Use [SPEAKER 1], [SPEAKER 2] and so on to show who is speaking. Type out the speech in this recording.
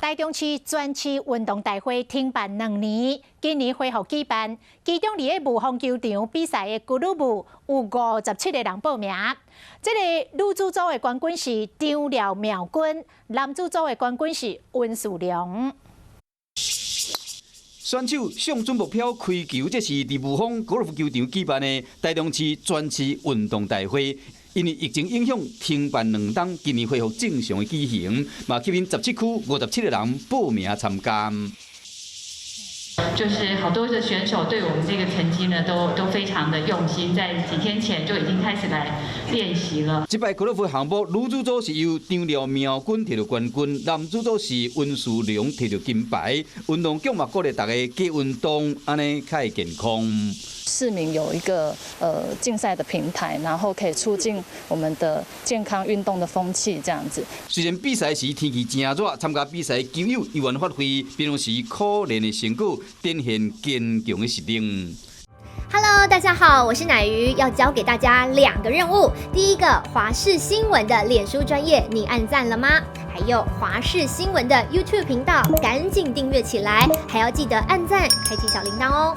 [SPEAKER 1] 台中市全市運動大會停辦2年，今年恢復舉辦。其中佇个霧峰球場比賽的高爾夫有57個人報名。這个女子組的冠軍是張廖妙君，男子組的冠軍是溫樹良。
[SPEAKER 2] 選手向準目標開球，這是佇霧峰高爾夫球場舉辦的台中市全市運動大會。因為疫情影響停辦2冬，今年恢復正常的舉行，嘛吸引17區57個人報名參加。
[SPEAKER 3] 就是好多的選手對我們這個成績呢，都非常的用心，在幾天前就已經開始來練習了。
[SPEAKER 2] 這擺高爾夫項目女子組是由張廖妙君摕到冠軍，男子組是溫樹良摕到金牌。運動局嘛鼓勵大家加運動，按呢較會健康。
[SPEAKER 4] 市民有一個競賽的平台，然後可以促進我們的健康運動的風氣，這樣子。
[SPEAKER 2] 雖然比賽時天氣真熱，參加比賽球友依然發揮平常時苦練的成果，展現堅強的實力。
[SPEAKER 5] Hello，大家好，我是奶魚，要交給大家兩個任務。第一個，華視新聞的臉書專頁，你按讚了嗎？還有華視新聞的 YouTube 頻道，趕緊訂閱起來，還要記得按讚，開啟小鈴鐺哦。